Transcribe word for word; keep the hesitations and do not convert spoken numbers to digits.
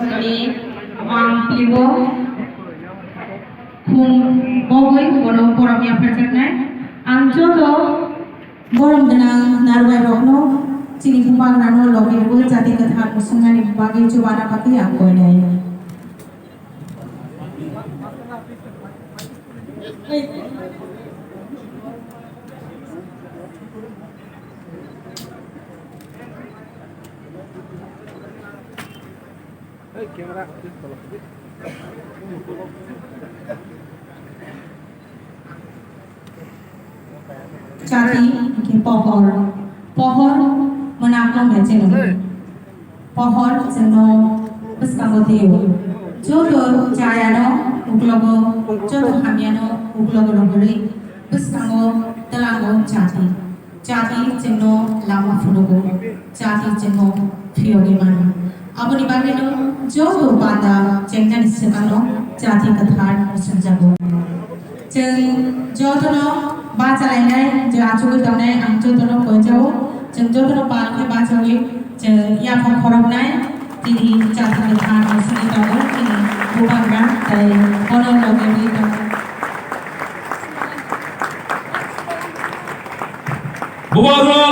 Ni mang plibo khum bogwi bono borom yapharjaknai. Ang joto borom gwnang narwai rokno chini bubagrano logi rwui jati kwthar musungnani bagwi chubana bagwi ang koinai. Jati hwnkhe pohor. Pohor mwnakno mechelo. Pohor chwngno bwskango twiyo. Joto chayano uklogo, joto hamyano uklogo rohorwi bwskango twlango jati. Jati chwngno lama phunugo, jati chwngno phiyogwi mano. Aboni bagwino joto panda chengnani swkangno jati kwthar muchungjago. Chwng jotono bachalainai, je achugwi tongnai, ang jotono koijao. Chwng jotono pal khe bachawi chwng yapha khoroknai, tini jati kwthar muchungwi tongo, tini bubagra tei bono logi tongo. Bubagra!